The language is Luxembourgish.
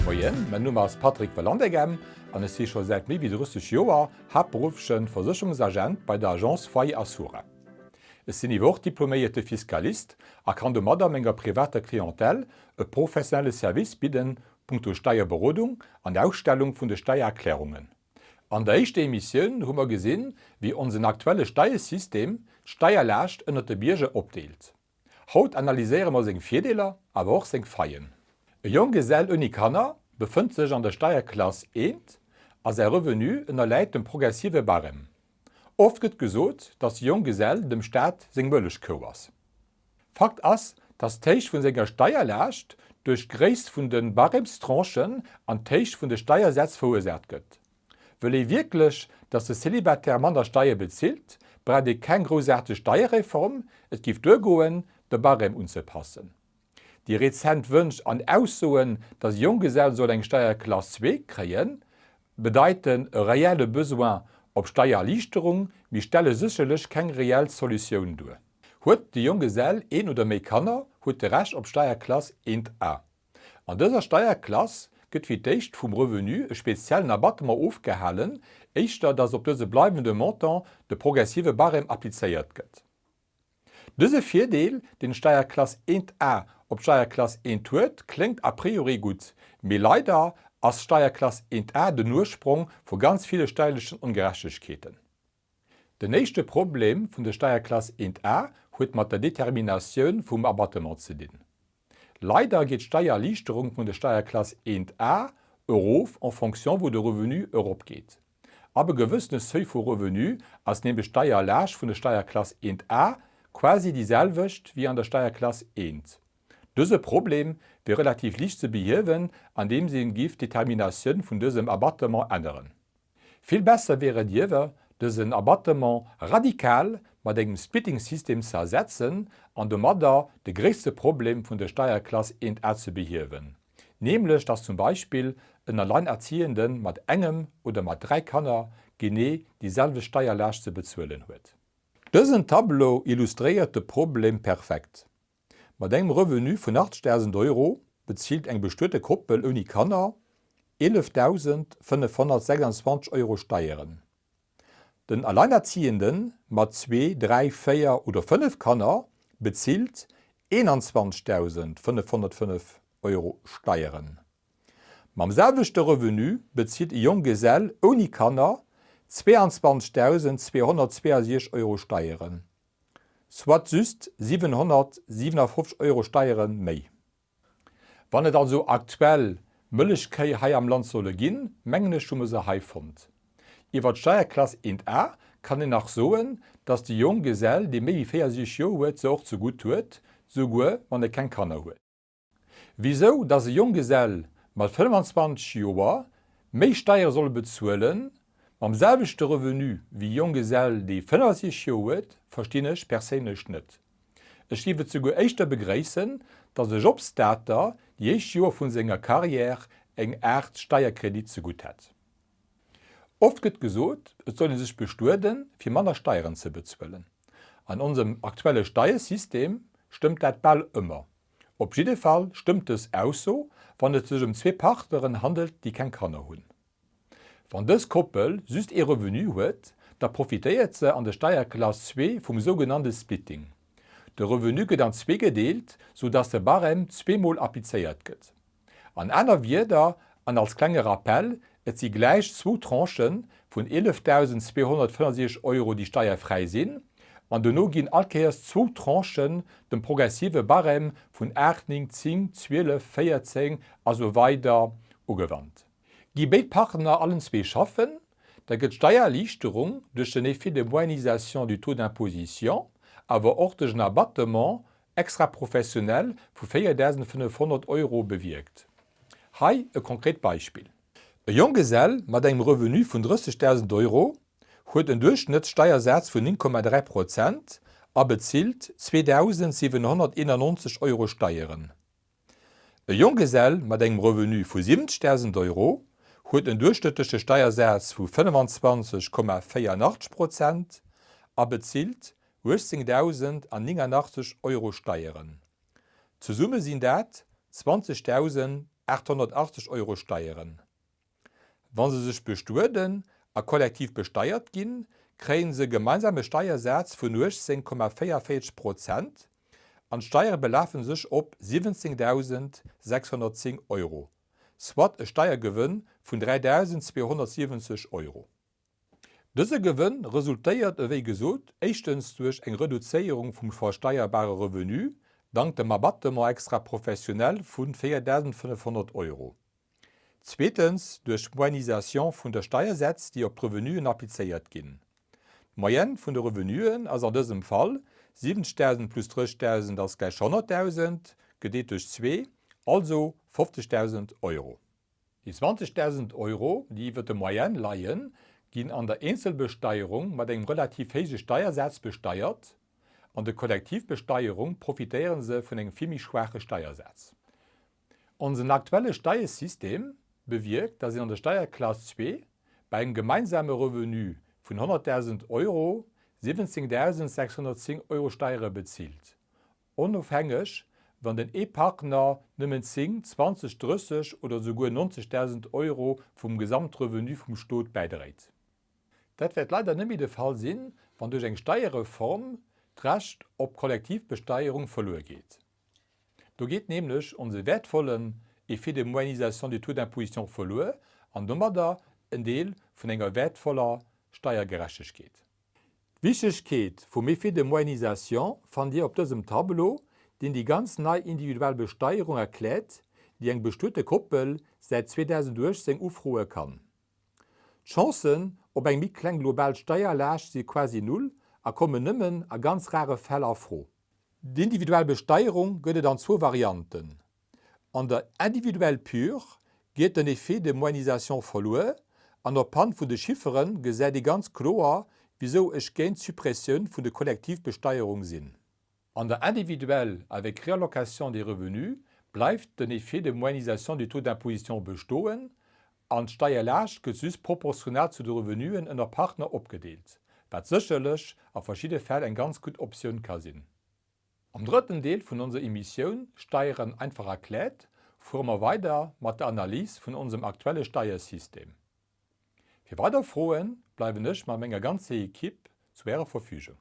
Moien, mäin Numm ass Patrick Valandeghem an ech si scho säit méi wéi 30 Joer haaptberufflechen Versécherungsagent bei der Agence Foyer Assura. Ech sinn iwwer och diploméierte Fiskalist a kann domadder menger privater Clientèle e professionelle Service bidden punkto Steierberodung an Ausstellung vun de Steiererklärungen. An der éischter Emissioun hu mer gesinn, wéi onsen aktuelle Steiersystem d'Steierlaascht ënnert de Bierger opdeelt. Haut analyséiere mer seng Virdeeler, awer och seng Faillen. E Jonggesell ouni Kanner befënnt sech an der Steierklass I a säi Revenu ënnerläit dem progressive Barème. Oft gëtt gesot, datt de Jonggesell dem Staat seng Mëllechkou ass. Fakt ass, datt d'Héicht vun senger Steierlaascht duerch d'Gréisst vun de Barèmestranchen an d'Héicht vun de Steiersätz verursaacht gëtt. Wëll ee wierklech, datt de Célibataire manner Steier bezilt, braucht ee keng groussaarteg Steierreform, et géif duergoen, de Barème unzepassen. Déi rezent Wënsch an Aussoen, datt e Jonggesell soll eng Steierklass zwee kréien, bedeiten e reelle Besoin op Steiererliichterung, mee stelle sécherlech keng reell Solutioun duer. Huet de Jonggesell een oder méi Kanner, huet e Recht op Steierklass eent A. An dëser Steierklass gëtt fir d'éischt vum Revenu e speziellen Abattement ofgehalen, éischter datt op dëse bleiwende Montant de progressive Barème applizéiert gëtt. Dëse Virdeel, deen d'Steierklass 1 A op d'Steierklass 1 huet, kléngt a priori gutt, mee leider ass d'Steierklass 1 A den Ursprong vu ganz ville steierlechen Ongerechtegkeeten. Den éischte Problem vun der Steierklass 1 A huet mat der Determinatioun vum Abattement ze dinn. Leider geet d'Steiererliichterung vun der Steierklass 1 A erof en fonction wou de Revenu eropgeet. Ab e gewëssene Seuil vu Revenu ass nämlech d'Steierlaascht vun der Steierklass 1 A quasi déi selwecht wéi an der Steierklass 1. Dëse Problem wier relativ liicht ze behiewen, andeems een giff d'Determinatioun vun dësem Abattement änneren. Vill besser wier et iewer, dësen Abattement radikal mat engem Splitting-System ze ersetzen an domadder de gréisste Problem vun der Steierklass 1 A ze behiewen, nämlech dass zum Beispill en Alleinerziehende mat engem oder mat 3 Kanner genee déi selwecht Steierlaascht ze bezuelen huet. Dësen Tableau illustréiert de Problem perfekt. Mat engem Revenu vun 80.000 Euro bezilt eng bestuete Koppel ouni Kanner 11.526 Euro Steieren. Den Alleinerziehende mat zwee, dräi, véier oder fënnef Kanner bezilt 21.505 Euro Steieren. Mam selwechte Revenu bezilt e Jonggesell ouni Kanner 22.262 Euro Steieren. Soit just 757 Euro Steiere méi. Wann et also aktuell Mëllechkéi hei am Land solle ginn, mengen ech hu mer se hei fonnt. Iwwer d'Steierklass 1 A kann een nach soen, dass de Jonggesell, dee méi wéi 64 Joer huet, se och zegutt huet, souguer wann e keng Kanner huet. Wisou dass e Jonggesell mat 25 Joer méi Steiere soll bezuelen, mam selwechte Revenu wéi e Jonggesell dee 65 Joer huet, verstinn ech perséinlech net. Ech géif et souguer éischter begréissen, dass e Jobstater déi éischt Joer vun senger Carrière eng Aart Steierkredit zegutt hätt. Oft gëtt gesot, et soll ee sech bestueden, fir manner Steieren ze bezuelen. An onsem aktuelle Steiersystem stëmmt dat bal ëmmer. Op jidde Fall stëmmt dës Ausso, wann et sech ëm zwee Partneren handelt, déi keng Kanner hunn. Wann dës Koppel just ee Revenu huet, da profitéiert se an der Steierklass zwee vum sougenannte Splitting. De Revenu gëtt an zwee gedeelt, sou dass de Barème zweemol applizéiert gëtt. An aner Wierder, an als klenge Rappell, et si gläich zwou Tranchë vun 11.265 Euro déi steierfräi sinn, an dono ginn all Kéiers zwou Tranchen dem progressive Barème vun 8, 9, 10, 12, 14 a sou weider ugewannt. Gi béid Partner allen zwee schaffen, da gëtt d'Steiererliichterung duerch den Effet de moyennisation du taux d'imposition, awer och duerch en Abattement extra-professionnel vu 4.500 Euro bewierkt. Hei e konkret Beispill. E Jonggesell mat engem Revenu vun 30.000 Euro huet en Duerchschnëttssteiersaz vun 9,3 Prozent a bezilt 2.791 Euro Steieren. E Jonggesell mat engem Revenu vu 70.000 Euro huet en duerchschnëttleche Steiersaz vu 25,84 Prozent a bezilt 18.089 Euro Steieren. Zesumme sinn dat 20.889. 880 Euro Steieren. Wa se sech bestueden a kollektiv besteiert ginn, kréie se e gemeinsame Steiersaz vun 18,44 Prozent an d'Steiere belafe sech op 17.610 Euro, soit e Steiergewënn vun 3.270 Euro. Dëse Gewënn resultéiert ewéi gesot éischtens duerch eng Reduzéierung vum versteierbare Revenu dank dem Abattement extra-professionnel vu 4.500 Euro, zweetens duerch d'Moyennisation vun der Steiersätz, déi op d'Revenuen applizéiert ginn. D'Moyenne vun de Revenuen ass an dësem Fall 70.000 plus 30.000 ass gläich 100.000, gedeelt duerch zwee, also 50.000 Euro. Déi 20.000 Euro, déi iwwer der Moyenne leien, ginn an der Eenzelbesteierung mat engem relativ héije Steiersaz besteiert, an der Kollektivbesteierung profitéiere se vun engem vill méi schwaache Steiersaz. Onsen aktuelle Steiersystem bewierkt, dass een an der Steierklass 2 bei engem gemeinsame Revenu vun 100.000 Euro 17.610 Euro Steiere bezilt, Onofhängeg, wann den ee Partner nëmmen 10, 20, 30 oder souguer 90.000 Euro vum Gesamtrevenu vum Stot bäidréit. Dat wäert leider net méi de Fall sinn, wann duerch eng Steierreform d'Recht op Kollektivbesteierung verluer geet. Do geet nämlech onse wäertvollen Effet de moyennisation du taux d'imposition verluer an domadder en Deel vun enger wäertvoller Steiergerechtegkeet. D'Wichtegkeet vum Effet de moyennisation fannt Dir op dësem Tableau, deen déi ganz nei individuell Besteierung erkläert, déi eng bestuete Koppel säit 2018 ufroe kann. D'Chancen op eng méi kleng global Steierlaascht si quasi null a kommen nëmmen a ganz rare Fäll a Fro. D'individuell Besteierung gëtt et an zwou Varianten, An der Individuelle pure geet den Effet de moyennisation verluer an op Hand vun de Chiffere gesäit ee ganz kloer, wisou ech géint d'Suppressioun vun de Kollektivbesteierung sinn. An der Individuelle avec réallocation des revenus bleift den Effet de moyennisation du taux d'imposition bestoen an d'Steierlaascht gëtt just proportional zu de Revenuen ënner Partner opgedeelt, wat sécherlech a verschidde Fäll eng ganz gutt Optioun ka sinn. Am drëtten Deel vun onser Emissioun Steieren einfach erkläert fuere mer weider mat der Analys vun onsem aktuelle Steiersystem. Fir weider Froen bleiwen ech mat menger ganzer Equipe zu ärer Verfügung.